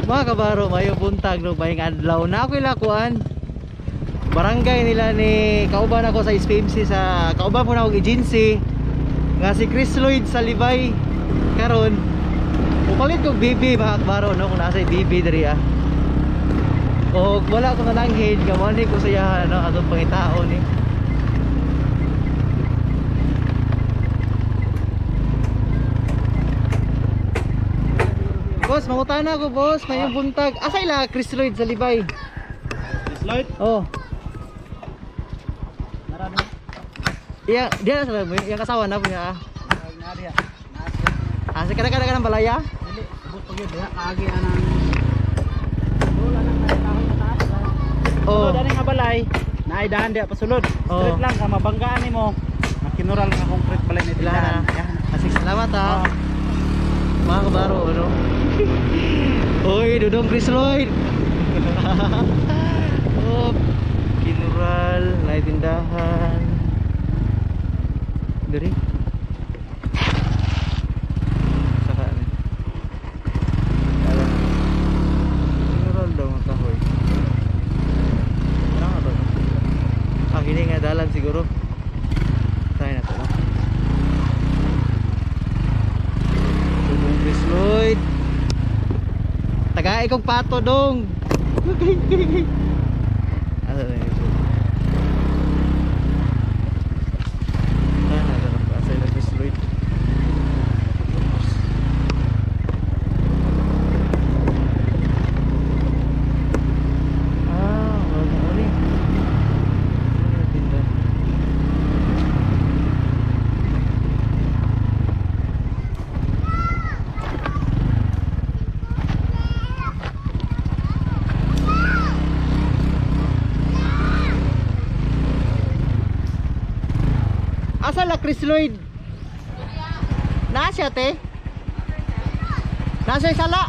Mga kabaro, mayo buntag no, baying adlaw na ako ilakuan. Barangay nila ni kauban ako sa SPMC, sa kauban po na akong agency nga si Chris Lloyd sa Libay. Karon upalit kog BB mga kabaro no, kung nasa BB diri ah. Og wala ko nananghid nga mo ni ko sa iya no, atong pangitaon ni. Boss, mangutana ko boss, may buntag. Asa ila Chris Lloyd sa Libay? Chris Lloyd? Oh. Iya, dia sa yang kasawa na po niya. Ah, sa kada kada ng balaya? Dili, ubot pag yun, diha kaagi anang wala nang kahoy na taas. Oh. Sulod ani nga balay, naay dahan diha pasulod. Oh. Straight lang ka mabanggaan nimo. Makinural nga concrete balay ni Ila tindahan. na. Asik, salamat ah. Oh. Mga kabaro, ano? Oy, Dudong Chris Lloyd. Oh, kinural, naay tindahan. Diri. Saka ano? Alam. Kinural daw ang kahoy. Ano nga to? Ah, kini nga dalan siguro. Try na to, no? Dudong Chris Lloyd. Tagay kong pato dong. Asa na yun? Ah, nasa na. Asa na Chris Lloyd? Ah, wala na uli. Wala tinda. Asa la Chris Lloyd? Naa siya te? Nasa sala?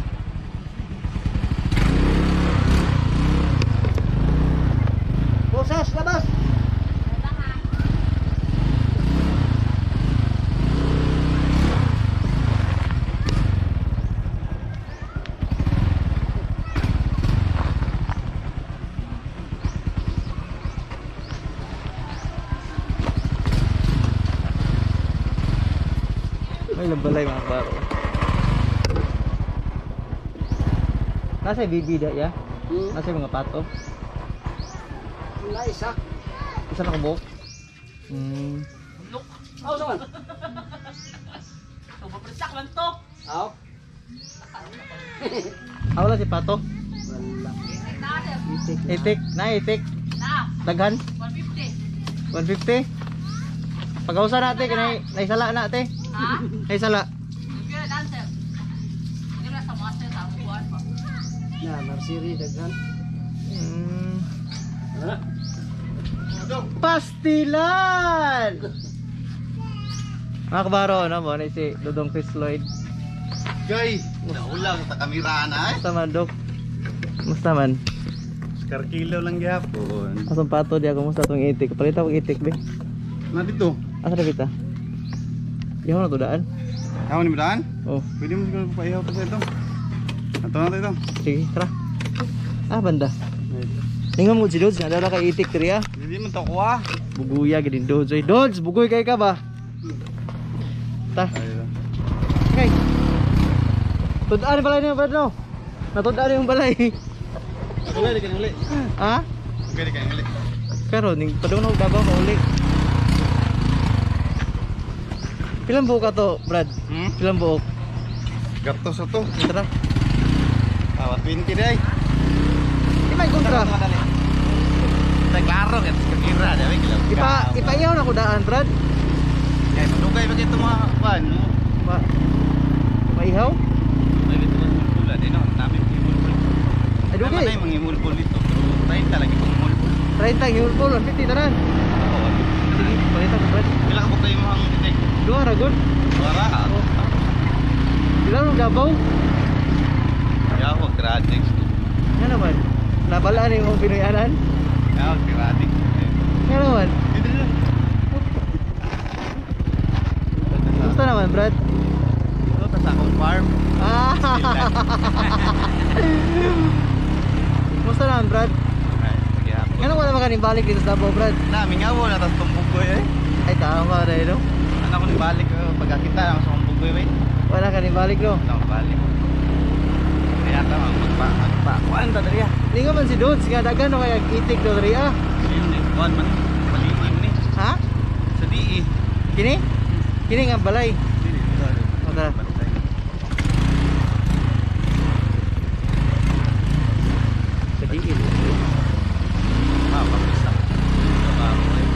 Boses, labas. May lambalay mga baro. Nasa BB da ya? Nasa mga pato? Wala isa. Isa na kabuk? Aw sa man. Tumapresak man to. Aw. Ah, wala si pato? Wala. Itik. Itik, na itik. Na, Daghan? 150. 150? Pag-ausa natin, kanay naisala na ate. Ha? Naisala. Good answer. Hindi na sa mga sir sa buwan pa. Na, narsiri daghan. Ha? Pastilan! Mga kabaro, ano mo, na si Dudong Chris Lloyd. Gay, naulang sa kamera na eh. Musta man, Dok? Musta man? Oscar kilo lang gyapon. Asang pato di ako, musta tong itik? Palit akong itik, be. Na dito. Asa na kita? Ihaw na to daan? Ako ni Madaan? Oh, Pwede mo siguro paihaw pa sa ito. Ato na to ito. sige, tara. Ah, banda. Ningon mo si Dodge, nga dala kay itik diri ah. Hindi man to kuha. Buguya gid Dodge. Oy, Dodge, bugoy kay ka ba? Ta. Okay. Tudaan balay niyo, Brad, no? Natudaan yung balay. Uli di uli. Ha? Uli di uli. Pero ning padung na Davao ka uli. Pilang buok ka to, Brad? Hmm? Pilang buok? Gato sa to. Tara. Ah, 20 day. Di may kontra. Sa klaro kay sa kamera, dami kilo. Ipaiyaw na ko daan, Brad. Kay madugay ba kito mga kuan, no? Pa Paihaw? May dito mas mulbul din no. Nami mulbul. Ay dugay. Ay mga mulbul dito, pero 30 lagi kong mulbul. 30 ang mulbul, 150 tanan. Oo. Sige, palitan ko, Brad. Pila ka ba kayo mga itik? Duha ra gud. Wala. Oh. Pila nung Davao? Yaw, gratis. Nga naman. Nabalaan yung Pinoy-anan. Yaw, gratis. Nga naman. Dito dito. Kumusta naman, Brad? Dito ta sa akong farm. Ah! Kumusta na, Brad? Ngano wala man ka balik dito sa Davao, Brad? Na, mingaw na tas tumbugoy eh. Ay, tama na no? Ano ko nibalik pagkakita na sa tumbugoy eh. Wala ka balik no? Ano balik. Kaya ta magpa kuan ta diri. Ningo man si Dudes nga daghan no kay itik do diri ah. Kuan man maliim ni. Ha? Sa DE. Kini? Kini nga balay. O tara. Sa diin. Ah, pagpista. Trabaho eh.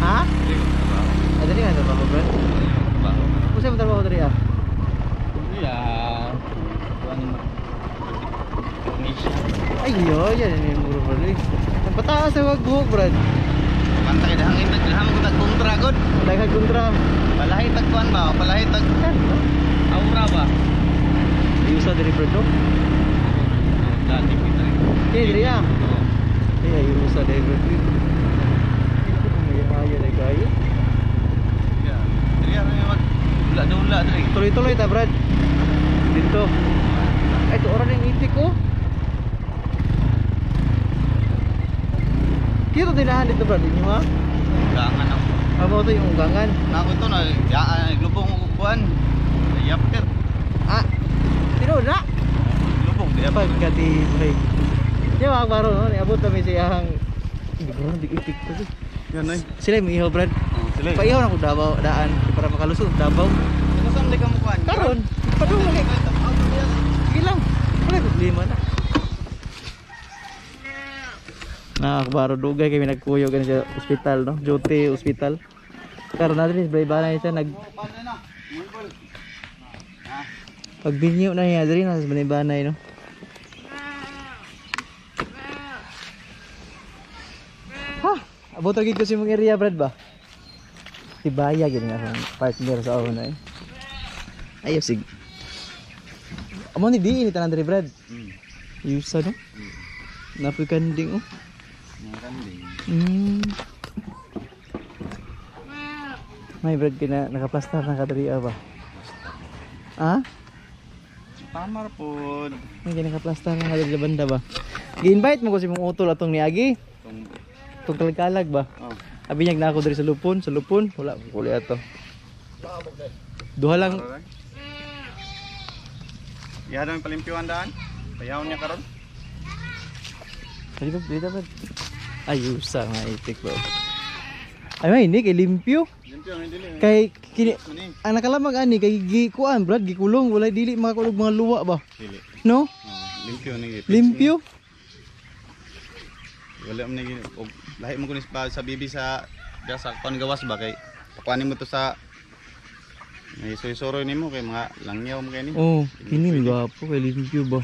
Ha? Dili ko trabaho. Ay, dali nga trabaho, Brad. Dili ko trabaho. Usa mo trabaho diri ah? Yeah. Kuan man. Technician. Ay, yo, yan yung muro, Brad. Eh. Ang pataas sa wag buhok, Brad. Kanta kay dahang itag dahang ko tag kontra god. Daghang kontra. Palahi tag kuan ba? Palahi tag aura ba? Ayusa diri, Brad, no? Dati kita rin. Kini diri ah. Ay, ayusa diri, Brad. Ay, ay, kayo. Yeah. Diri ra mag dula-dula diri. Tuloy-tuloy ta, Brad. Dito. Ay, ito oras ng itik ko. Kito dinahan dito, Brad. Inyo ha? Gangan ako. Amo ito yung ugangan. Nako ito na yaan glubong og kuan. Yapper. Ah, tinuod na. Glubong di apa. Pagkatibay. Di ba, baro, no? Niabot kami sa iyang... Hindi, bro, hindi itik to. Yan ay. Sila yung ihaw, Brad. Oh, sila. Paihaw na ko Davao, daan para makalusot Davao. Ano saan di ka mo kuan? Karon, padung na kay. Sige lang. Wala problema na. Nakakabaro dugay kami nagkuyog gani sa ospital no, duty ospital. Karon natin is baybanan siya nag pagbinyo na niya diri na sa banay no. Ha, abot ra gid ko sa imong area Brad ba? Tibaya gid nga akong partner sa una eh. Ayaw sig. Amo ni di ni tanan diri Brad. Yusa no. Napoy kanding oh. Mga kanding. May Brad kina nakaplastar na kadiri ba? Ah? Tamar pod. May kinakaplastar na kadiri banda ba? Gi-invite mo ko si mong utol atong niagi. Tong Tong kalagkalag ba? oh. Abi niya na ako diri sa lupon, wala kuli ato. Duha lang. Iha daw yung palimpyuhan daan. Payawon niya karon. Dali ba, dali ba? Ay, usa nga itik ba. Ay, may hindi kay limpyo. Limpyo ang dili. Kay kini Mani. ang nakalamang ani kay gikuan Brad, gikulong walay dili makakulog mga luwa ba. Dili. No? Oh, limpyo ni. Limpyo. Wala man ni og lahi mo kunis pa sa bibi sa diya sa kuan gawas ba kay pakuanin mo to sa may soy-soroy nimo kay mga langyaw mo kay ni. Oh, kini gwapo kay limpyo ba.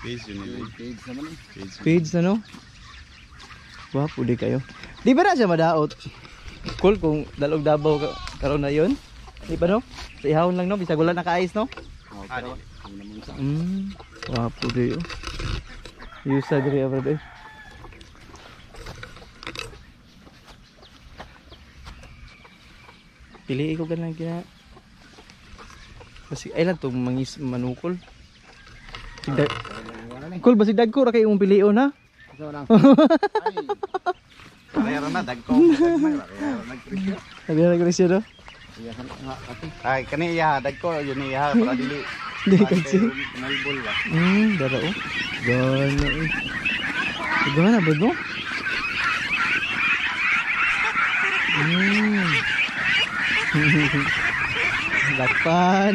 Page yun ni. Page naman eh. Page. Page na no? Gwapo di kayo. Di ba na siya madaot? Cool kung dalog Davao karon na yon. Di ba no? Sa ihawon lang no, bisag wala naka-ice no. Ah, dili. Gwapo di oh. Yusa diri ah, brad eh. Pili ko ganang gina. Basig ay lang to mangis manukol. Sigdag. Kol basig dagko ra kay imong pilion ha. So lang. Kaya na dagko. Dagmay ra kaya nagpresyo. Sabi na siya no. Ay kani iya dagko yun iya para dili. Di kasi. Nalbol ba. Dara oh. Gana eh. Gana ba no? Lakpan.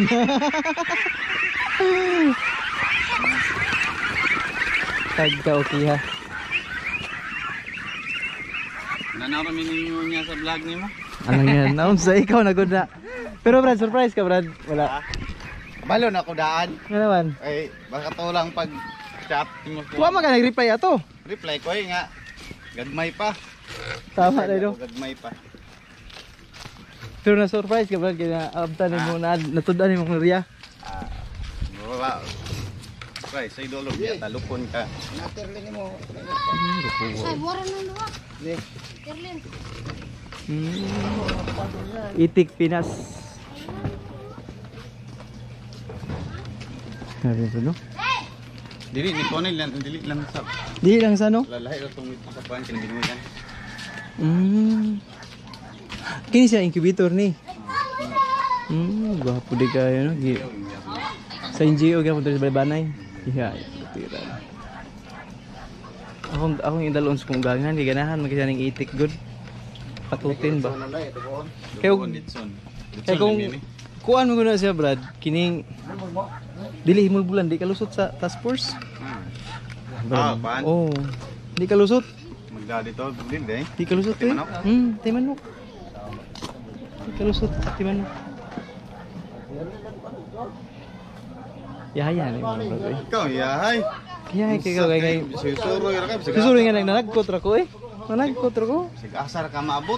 Tagka okay ha. Nanaro mi ninyo niya sa vlog nimo. Anong yan? Naunsa ikaw na good na. Pero Brad, surprise ka Brad. Wala. Kabalo na ako daan. Nga naman. Ay baka to lang pag chat nimo. Wa man ka nag-reply ato. Reply ko ay nga. Gagmay pa. Tama na no. Gagmay pa. Pero na surprise ka Brad kaya abtan nimo na natud-an nimo kung riya. Ah, wala. Right, sa idolo niya talupon ka. Naterlin mo. Ay, mura na luwa. Kerlin. Itik Pinas. Sabi ko, no? Dili ni konil lang, dili lang sa Dili lang sa no? Lalahi ra tong sa kuan kini binuyan. Kini siya incubator ni. Gwapo di kayo no. Sa NGO gyapon diri sa Balbanay. Iya, tira. Akong indalon sa kong gangan, kay ganahan man kasi ning itik good. Patutin ba? Kay Litson. Kay kung kuan mo guna siya Brad, kining dili himulbulan di kalusot sa task force. Ah, kuan. Oh. Di kalusot. Magda dito, dili eh. Di kalusot eh. Timanok? Timanok. Di kalusot, timanok. Yaya ni mga brad. Eh. Ikaw, yahay. Yaya kay kay kay. Susuroy ra ka. Susuroy nga nagkot ra ko eh. Nagkot ra ko. Sig asar ka maabot.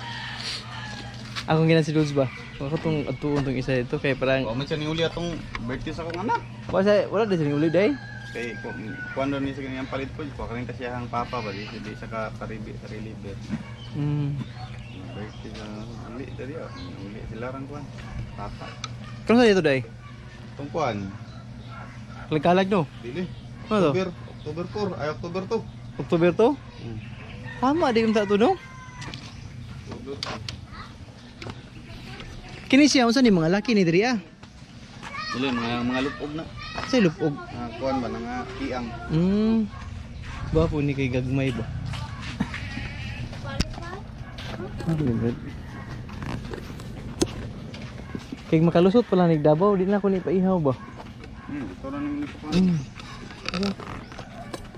Akong ginan si Dudes ba? Ako tong atuon tong isa dito kay parang Wa man siya ni uli atong birthday sa akong anak. wala sa wala din siya uli day. Kay kuan doon ni sa kaniyang palit po, kuha ka rin ta siya ang papa ba di di sa ka karibi reliever. Birthday sa uli dali oh. Uli sila rang kuan. Papa. Karon sa dito day? Tong kuan. Kalag no. Dili. Ano to? October, October 4, ay October 2. October to? Tama di unta to no. October 2. Kini siya unsa ni mga laki ni diri ah. Dili mga lupog na. Sa lupog. Mga kuan ba nga iang. Gwapo ni kay gagmay ba? Ano yun, Brad? Kay makalusot pala ni Davao, di na ako ni paihaw ba? Ito na ning kuan.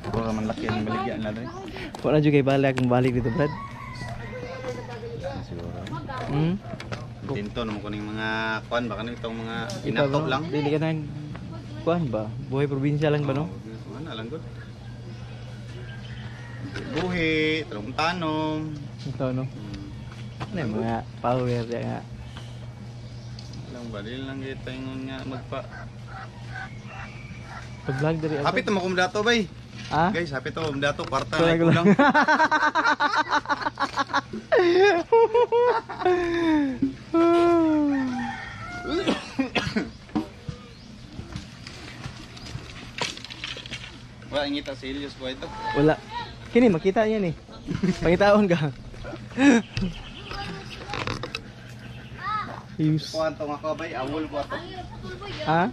Puro man laki ang baligyan na dre. Wala jud kay balik akong balik dito, Brad. Siguro. Tinto naman ko ning mga kuan ba kanang itong mga Iba inato ba? lang. Dili ka na kuan ba? Buhay probinsya lang ba no? Oo, ano lang gud. Buhi, talong tanom. Ito no. Ano yung mga power diya nga. Lang ba dili lang kita ingon nga magpa. Pag-vlog diri ako. Hapit mo kumdato bay. Ah? Guys, hapit to kumdato kwarta Kulang, na kulang. Wala ngita si Helios ko ito. Wala. Kini makita niya ni. Pangitaon ka. Use. Kuan to nga ko bay, awol ko ato. Ha?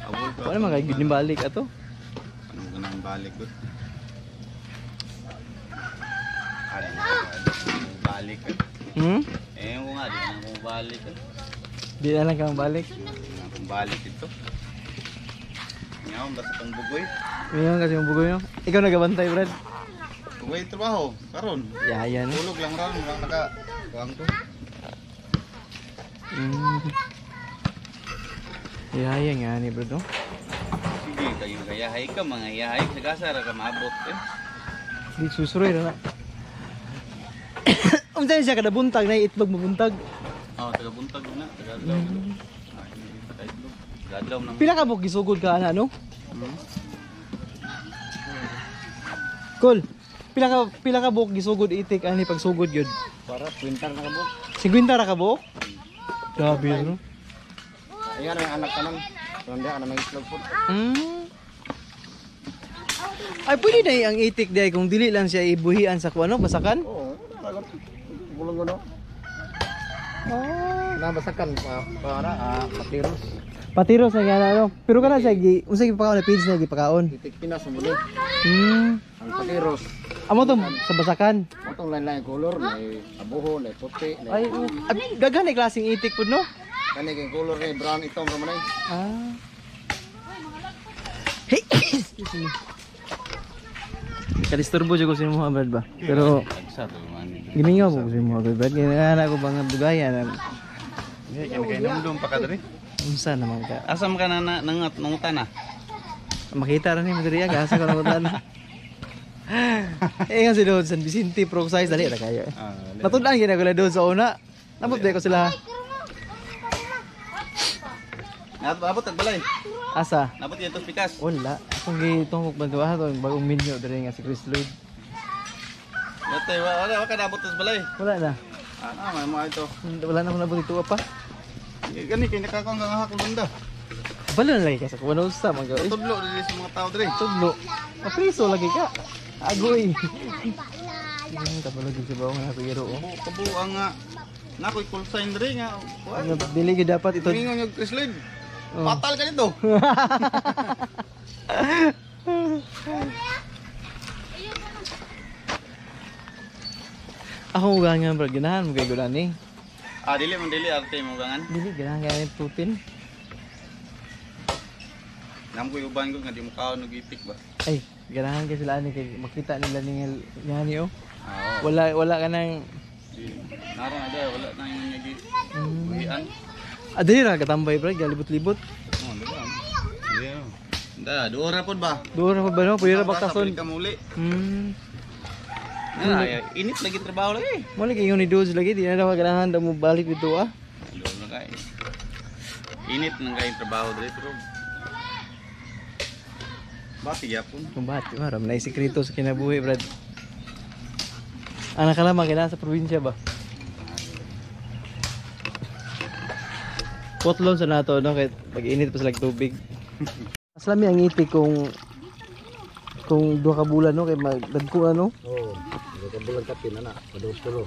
Awol ko. Wala man kay gid balik ato. Ano ko nang balik gud? Ay, balik. Hmm? Eh, ko nga di na ko balik. Di na lang kang balik. Di na akong balik ito. Ngayon, basta tong bugoy. Ngayon kasi yung bugoy no. Ikaw nagabantay, Brad. Bugoy trabaho, karon. Yaya no. Tulog lang ron, wala naka kuang ko. Yaya nga ni Brad no. Sige, kayo gayahay ka, mga yahay sa gasa ra ka maabot eh. Di susuroy na na. Unsa ni siya kada buntag na itlog mabuntag. Oh, taga buntag na, taga adlaw. Ay, hindi pa tayo itlog. Taga adlaw na. Pila ka buok gisugod ka ana no? Hmm? Kol. Pila ka buok gisugod itik ani pagsugod gyud. Para kwintar na ka buok. 50 ra ka buok? Grabe no. Ayan ang anak kanan. Ronda ka na may itlog po. Ay pwede na ang itik day kung dili lang siya ibuhian sa kuano basakan. Oo, wala lang. Gulong gulo. Ah, Nabasakan pa para patiros. Patiros na nga ano. Pero kana siya gi unsa gipakaon na page na gipakaon. Itik Pinas ang muli. Ang patiros. Amo to sa basakan. Matong lain-lain color, may abuho, may puti, may Ay, oh. Ay, daghan na klaseng itik pud no. kani kay color ni brown itom ra man ay. Ah. Hey, excuse me. Kadisturbo jud ko sa imo Brad ba. Pero Tagsa to man. gimingaw ko sa imo Brad. Ginana ko ba nga bugaya na Hindi kay kay numdum pa ka diri. unsa naman ka. Asa man ka na nangat nangutan na? Makita ra ni mo diri asa ko nangutan. Eh nga si doon San Vicente Pro size dali ra kayo. Eh. Ah, Natun-an gid ko doon sa una. Nabot ko sila. Nabot tag balay. Asa? Nabot dito pikas. Wala. Akong gitungkok ba duha to bagong minyo diri nga si Chris Lloyd. Yate, wala wala ka nabot sa balay. Wala na. Ah, may mga ito. Wala na akong nabot ito pa. Gani kay nakakong nga hakol banda. Balo na lagi ka sa kuno usa man gawin. Tudlo dili sa mga tao diri. Tudlo. Mapriso lagi ka. Agoy. Kabalo gid sa bawang na kuyero oh. Kabuang nga nakoy call sign diri nga. Kuan. Nga, dili gyud dapat ito. Tumingon yung Chris Lloyd. Oh. Patal ka nito. Ako ugangan bro, ganahan mo kay gulan eh. Ah, dili man dili arte mo gangan. Dili ganahan kay protein. Nam ko uban ko nga di mo kaon og itik ba. Ay, ganahan kay sila ani kay makita nila ning ngani oh. Ah, oo. Wala wala ka nang Di nara na dai wala na yung nagi. Buhian. Ah, dili ra katambay bro, galibot-libot. Oh, di ba? Di ano. Da, duora pod ba? Duol ra pa ba no? Pwede ra baktason. Balik ka muli. Hmm. Na, init lagi trabaho lagi. Mo lagi ingon ni Dudes lagi di na daw ganahan daw mo balik dito ah. Doon na kay. Init nang kay trabaho diri pero Bati gyapon. Kumbat, maram na isikreto sa kinabuhi, brad. Anak ka lamang kailangan sa probinsya ba? Potlon sa nato, no? Kahit pag-init pa sila tubig. Mas lami ang itik kung duha ka bulan, no? Kay magdagko na, no? Oo. Duha ka bulan kapin ana, padulong.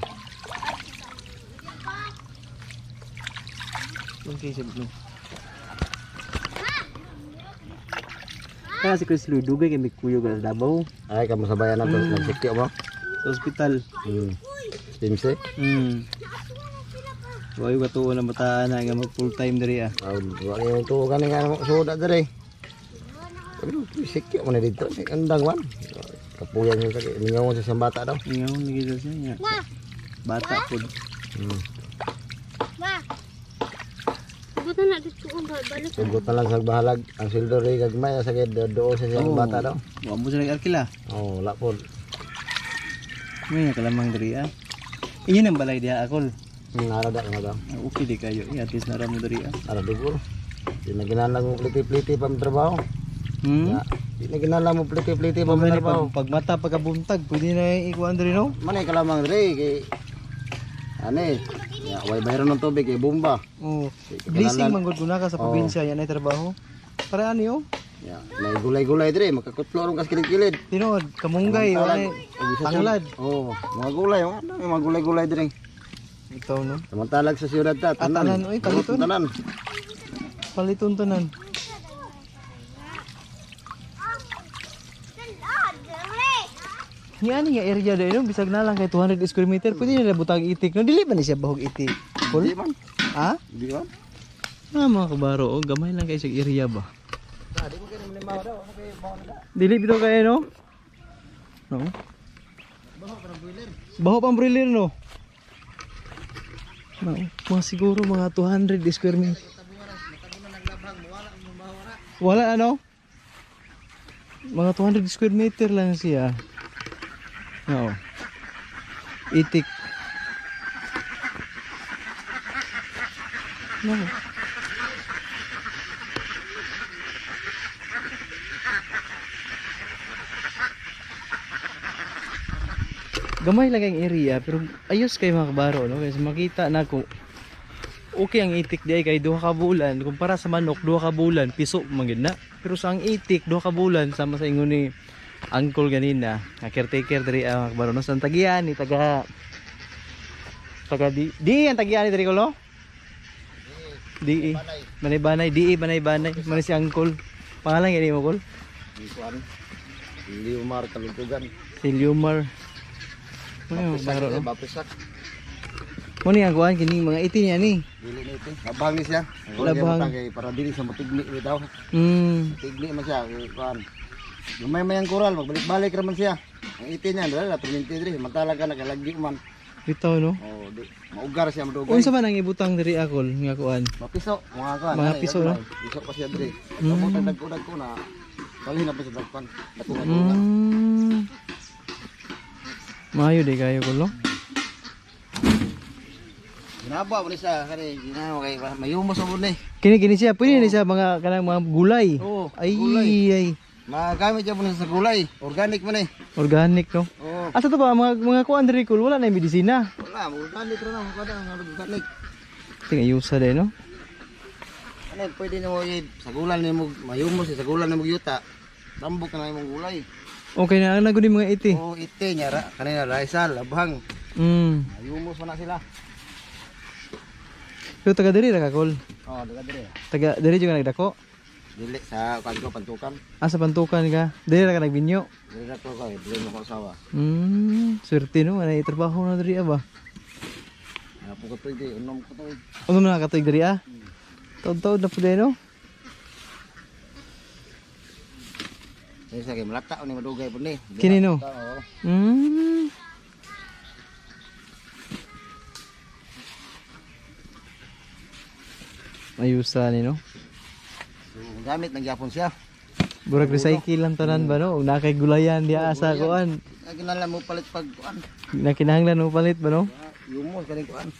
Okay, sabi no. Kaya si Chris Louis, dugay kay may kuyog sa Davao. Ay kamo sa bayan nato, nagsikyo mo. Sa ospital. Simse. Wayo ka tuon ang bataan na nga mag full time diri ah. Aw, wa ni tuo kani nga suda diri. Pero sikyo man dito, si andang man. Kapuyan yung sakit, mingaw sa siyang bata daw. Ingaw lagi daw siya nga. Bata pod. Buta na dito ang balik. Sugot na lang sa bahalag, ang sildo rin gagmay, sa sakit doon sa siyang Oo. bata daw. Wa mo sila nag-arkila. Oh, wala po. May nakalamang diri ah. Inyo nang balay diha akol. Nara da nga daw. Ah, okay di kayo. Eh, at least nara mo diri ah. Ara dugo. Di na ginalang mo pliti-pliti pa trabaho. Hmm? Ya, di na ginalang mo pliti-pliti pa Pag, trabaho. pag mata pagkabuntag, pwede na ikuan diri no? Manay kalamang diri kay ane. Ya, way bayron ng tubig kay bomba. Oh. Sige, Blessing kailangan- man gud kuna ka sa Oo. probinsya yan ay trabaho. Para ani oh. Ya, may gulay-gulay diri, makakutlo ron kas kilid-kilid. Tinuod, kamunggay, wala tanglad. Oh, mga gulay, oh, ang dami mga gulay-gulay diri. Ikaw no. Samantalag sa siyudad ta, Ah, tanan. tanan, oy, paliton. Tanan. Paliton tanan. Ni ani nga area dai no bisag na lang kay 200 square meter pwede na butang itik no dili ba ni siya bahog itik? Kul? Di man. Ha? Di man. Ah, mga kabaro, oh, gamay lang kay siyang area ba. Ah, di mo kay limaw daw, ano kay baho na. Dili bitaw kayo no? No. Baho pa ng boiler. Baho pang broiler no. No, mga siguro mga 200 square meter. Wala ano? Mga 200 square meter lang siya. No. Itik. No. Gamay lang ang area pero ayos kay mga kabaro no kasi makita na ko okay ang itik di ay kay duha ka bulan kumpara sa manok duha ka bulan piso man gyud na pero sa ang itik duha ka bulan sama sa ingon ni uncle ganina nga caretaker diri ang mga kabaro no sa tagian ni taga taga di di ang tagian ni diri ko no di banay-banay di banay-banay man si uncle pangalan gani mo kol Di kuan. Hindi umar kalugtugan. si Liumar. Ano yung baro no? Bapisak. Mo ni ang kuan kining mga itin niya ni. Dili na ito. Labang ni siya. Labang. Labang. Kay para dili sa matigli bitaw. Matigli man siya kay kuan. Lumay may ang koral, magbalik-balik ra man siya. Ang itin niya, dala na perminti diri, samantala ka nakalagyo man. Bitaw no. Oh, di maugar siya madugay. Unsa man ang ibutang diri akol nga kuan? Mapiso, mga kuan. Mga Ay, piso, no? Piso pa siya diri. Tapos ang dagko-dagko na. Balhin na pa sa dagpan. Dako nga tunga. Maayo di kayo ko no. Ginaba mo ni siya kani ginawa kay mayumos mo ni. Kini kini siya pwede ni siya mga kanang mga gulay. Oo, ay gulay. ay Magamit siya mo ni sa gulay. Organic man eh. organic no. Oo. Asa to ba mga mga kuan diri kul wala na yung medisina. Wala, organic ra na, wala na organic. Tingnan yusa din no. Ano, pwede na mo sagulan ni mo mayumos, sagulan ni mo yuta. Tambok na imong gulay. Okay na ang naguni mga iti. Oh, ite nya ra kanina raisal, labhang. Mayumos man na sila. Pero taga diri ra ka kol. Oh, daga dire. Taga diri jud ka nagdako. Dili sa kan ko pantukan. Ah, sa pantukan ka. Diri ra ka nagbinyo. Dili ra ko kay dili mo ko asawa. Swerte no, anay trabaho na diri ba. Ana po ko tuig, unom ko tuig. Ano man nakatuig diri ah? Taod-taod na pud no. Kaya sa kay malata ni madugay pud ni. Kini, no? Oo. Ayusa ni no. So, gamit ng gyapon siya. Burag recycle lang tanan ba no? Ug na kay gulayan diya sa kuan. Ay kinahanglan mo palit pag kuan. Na kinahanglan mo palit ba no? Yumos kaning kuan.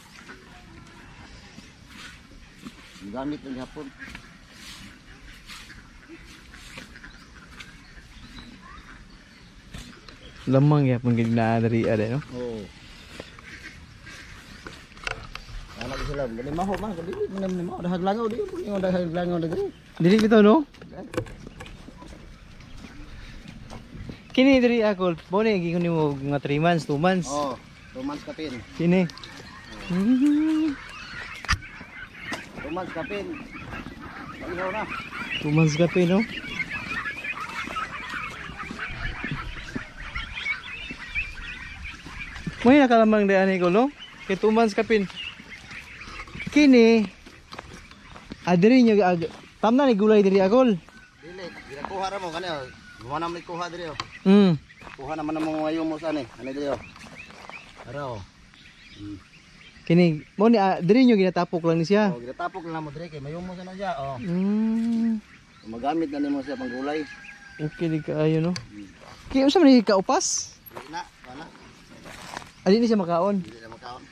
Gamit ng gyapon. Lamang gyapon gid naa diri ah, no. Oo. Anak ko sila, gani maho man, dili man ni maho dahag langaw di mo dahag langaw diri. Dili bitaw no? Kini diri ako, mo ni giingon nimo mga 3 months, 2 months. Oh, 2 months kapin. Kini. 2 months kapin. Pag-ihaw na. 2 months kape no? May nakalamang di ani ko no? Kay 2 months kapin. Kini adiri nyo tamna ni gulay diri akol. Dili, ginakuha ra mo kani oh. Gumawa naman kuha diri oh. Kuha naman ang mga yumos ani. Ani diri oh. Ara oh. Kini mo ni diri nyo ginatapok lang ni siya. Oh, ginatapok lang mo diri kay mayumos na siya oh. Magamit na nimo siya panggulay. Okay di kaayo no. Kay unsa man ni kaupas? Dili na, wala. Ali ni siya makaon. Dili na makaon.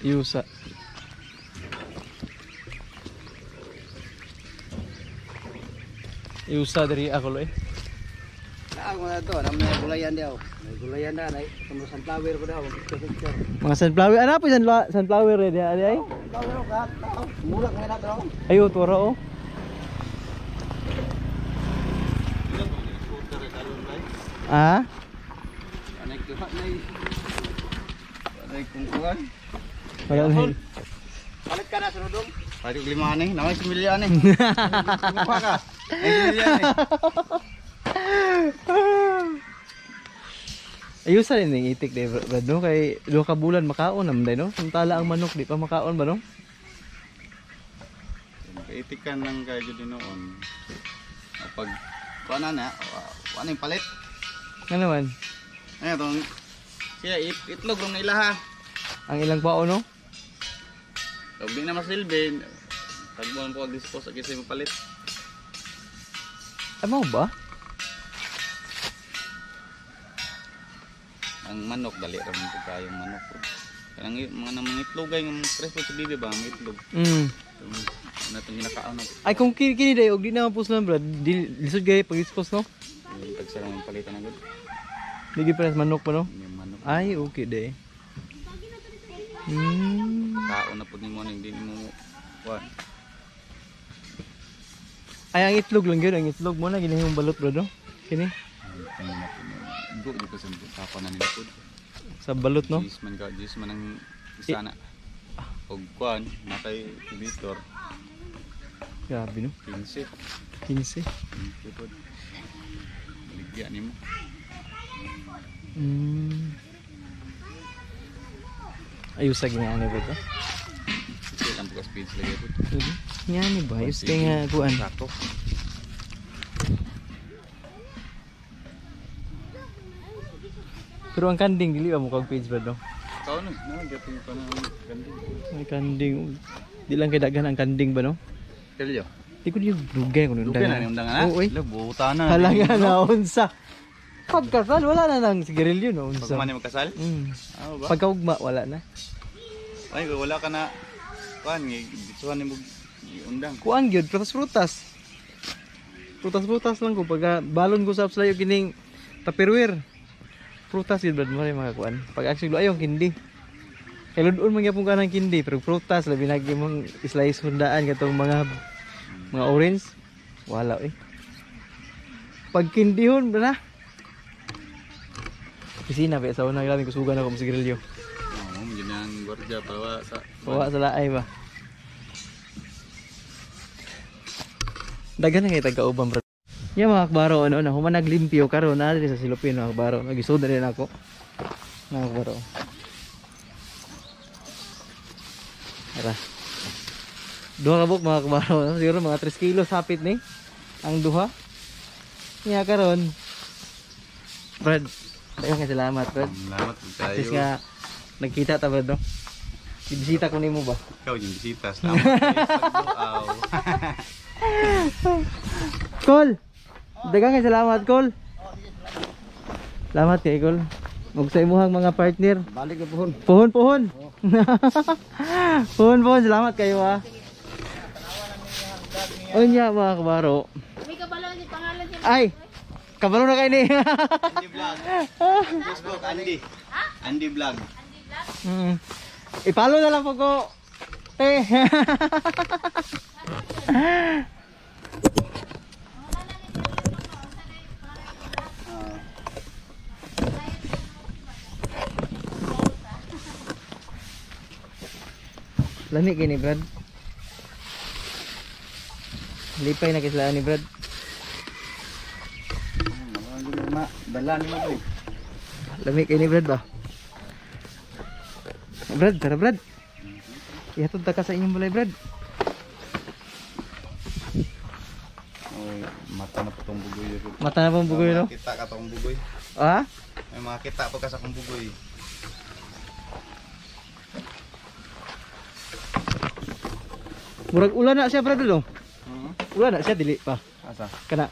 Yusa. Yusa diri ako lo eh. Naang mga to, nang may gulayan daw. May gulayan na, nay. Tungkol sunflower ko daw, picture. Mga sunflower. Ano po sunflower eh di ay? Sunflower ka, tao. Mura ka na to. Ayo tura oh. Ah? Anay kuha nay. Anay kungkuan. Wala na. Palit ka na sunodong. Palit og lima ani, naway similya ani. Kumuha ka. Ay similya ani. Ayusan ning itik day brad no kay duha ka bulan makaon naman day no. Samtala ang manok di pa makaon ba no? Kaitikan lang kayo jud noon. Pag kuha na na, wa na yung palit. Nga naman Ano tong siya itlog rong nila ha. ang ilang paon no. Ug di na masilbi. Tagbuan po ag dispose ag isa palit. Amo ba? Ang manok dali ra man pud kayong manok. Kanang mga namang itlog ay ng fresh po sa bibi ba ang itlog. Itong ano itong ginakaon na. Ay kung kini day og di na mapuslan brad, di lisod gay pag dispose no. Yung tagsarang ang palitan na gud. Di gyud pares manok pa no. Yung manok. Ay okay day. Kaon na pud nimo ning di nimo kuan. Ay ang itlog lang gyud, ang itlog mo na ginahimong balot bro no. Kini Go dito sa tapa na nila pud. sa balot no. Jis man ka, jis man ang isa na. Og kuan nakay Victor Grabe no. 15. 15. 15 pud. Baligya nimo. Ayos sa gingani ba to? Kasi ang bukas page lagi pud. Ngani ba? Ayos kay nga kuan. Sato. Pero ang kanding dili ba mo kag page ba no? Kaon no, no gyapon pa na ang kanding. May kanding. Di lang kay daghan ang kanding ba no? Kelyo. Di ko yung dugay kung Dugay na ni undangan na. Oo, oy. Lo buta na. Halaga na unsa. Pagkasal wala na nang sigarilyo no unsa. Pag man magkasal? Ah, ba? Pagkaugma wala na. Ay, wala ka na. Kuan, gitsuhan nimo undang. Kuan gyud prutas-prutas. Prutas-prutas lang ko pagka balon ko sa apslayo kining Tupperware. Prutas gyud brad mo rin mga kuan. Pag actually ayaw kindi. Kay lud-on man gyapon ka ng kindi pero prutas labi na imong slice hundaan katong mga orange. Wala eh. Pag kindihon ba na? Opisina ba sa una grabe kusugan ako sa grilyo. Oo, ginang gwardiya pawa sa Pawa sa laay ba. Daghan na kay taga-uban bro. Ya mga akbaro ano na human naglimpyo karon na diri sa Silupin mga akbaro. Nagisud na rin ako. Mga akbaro. Tara. Duha ka buok mga akbaro. No? Siguro mga 3 kilos hapit ni ang duha. Nya karon. Brad, daghang salamat Brad. Salamat At least tayo. nga nagkita ta Brad no. Ibisita ko nimo ba? Ikaw yung bisita. Salamat kayo sa pagduaw. Kol. Daghang kay salamat Kol. Salamat kay Kol. Ug sa imuhang mga partner. Balik na puhon. Puhon puhon. Puhon puhon, salamat kayo ha. Unya mga kabaro. May kabalo ni pangalan niya. Ay, kabalo na kayo ni. Andy Vlog. Facebook, Andy. Andy Vlog. Ipalo na lang po ko. Eh. Lami kini Brad. Lipay na kislaan ni Brad. Dala ni mo to. Lami kini Brad ba? Brad, tara Brad. Ihatod ta ka sa inyong balay Brad. Oy, mata na po tong bugoy. Mata na pong bugoy no? Kita ka tong bugoy. Ah? May makita po ka sa kong bugoy. Murag ulan na siya Brad no? Ulan na siya dili pa. Asa? Kana.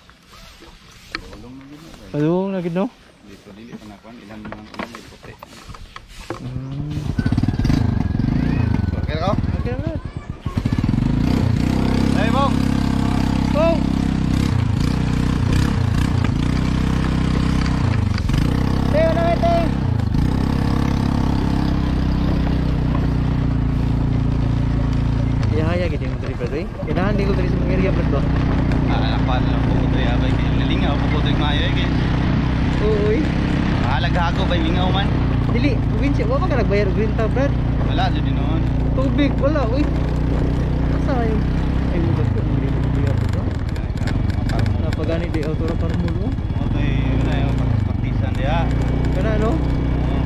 Tulong na gid. Padung na gid no? Dito dili pa na kuan ilan mga ulan may puti. Okay ka? Okay na Brad. Hey, Bong. Bong! Teo na ito! Ihaya gid yung diri Brad eh. Kailangan di ko diri sa mga area Brad ba? Ah, ako ano po ko diri abay kay nalingaw po ko diri maayo eh. Oo eh. Halag hago bay lingaw man. Dili, probinsya wa man ka nagbayad og renta Brad. Wala jud noon. Tubig wala uy. Asa yung ay bukas ko hindi ko biya ko. Napagani di auto ra parmulo. Mo toy na yung pagpraktisan diha. Kana no? Oo.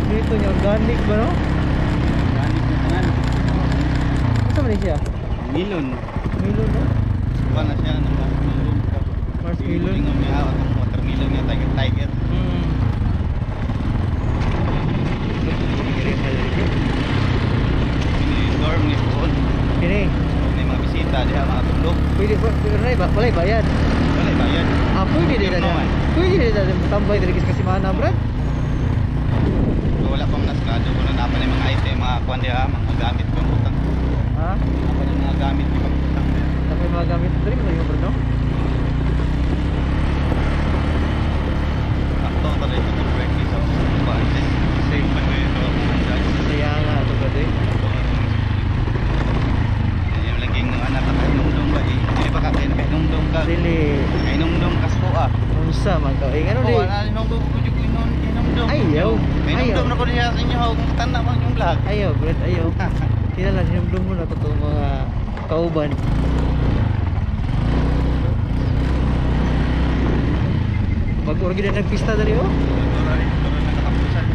Dito niya organic ba no? Organic na tanan. Asa man ni siya? Milon. Milo no? Kuan na siya ng marshmallow. Marshmallow. Lingaw niya atong watermelon niya tiger tiger. Kini dorm ni puon. Kini, May mga bisita diha mga tulog. pwede ba pwede ba wala bayad. Wala bayad. Ah, pwede din Dorm na. naman. Pwede din na tambay diri sa semana, Brad. So, wala pa man nasrado ko na napa ni mga item mga kuan diha mga gamit pang utang. Ha? Napa ni mga gamit ni pang utang. Tapos mga gamit diri mo yung Brad no? Sakto talaga ito ng breakfast sa kuan. Safe pa ko ito. Kaya nga ito Brad eh. Yan yung laging anak nakainumdum ba eh. Hindi ba ka nakainumdum ka? Dili Nakainumdum kas ko ah. unsa man ka. Eh ano di? Oh, wala inumdum ko jud inumdum. Ayaw. Kainumdum na ko niya sa inyo kung tanda man yung vlog. Ayaw, Brad, ayaw. Kinala hinumdum mo na totoo mga kauban. Pag orgi na nagpista dali oh. Turo na katapusan.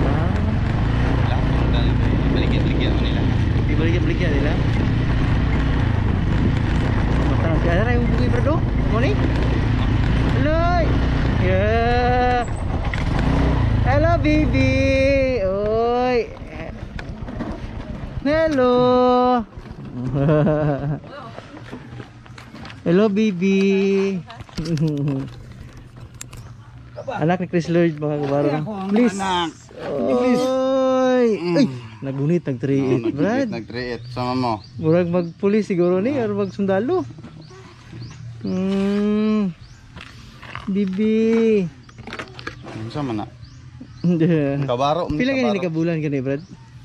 Ah, Wala akong dali. Baligyan-baligyan mo nila. ibalik-balik nila. Basta na siya na yung bugoy Brad oh. Mo ni? Hello. Yeah. Hello baby. Oy. Hello. Hello baby. Anak ni Chris Lloyd mga kabaro. Please. Anak. Oy. Ay. Nagunit nag 3.8, Brad. Nag 3.8 sama mo. Murag magpulis siguro ni or magsundalo. Bibi. Unsa man na? Kabaro man Pila gani kabaro. ka bulan kani, Brad?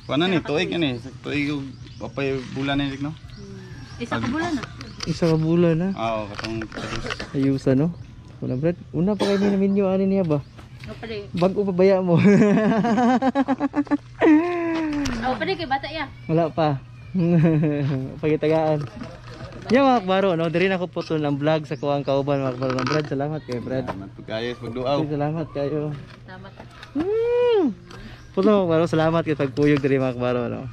Kuan na ni tuig ani, tuig ug apay bulan ni no. Isa ka bulan na. Isa ka bulan ha. Ah, oo, katong Ayusan no. Una, Brad, una pa kay ni minyo ani niya ba? O pala. Bag-o pa baya mo. O pala kay bata ya. Wala pa. Pagitagaan. Ya mga kabaro, no? Diri na ko putol ang vlog sa kuwang kauban, mga kabaro. Brad, salamat kay Brad. Salamat po kayo sa pagduaw. Salamat kayo. Tama. Puto mga kabaro, salamat kay pagkuyog diri, mga kabaro, no.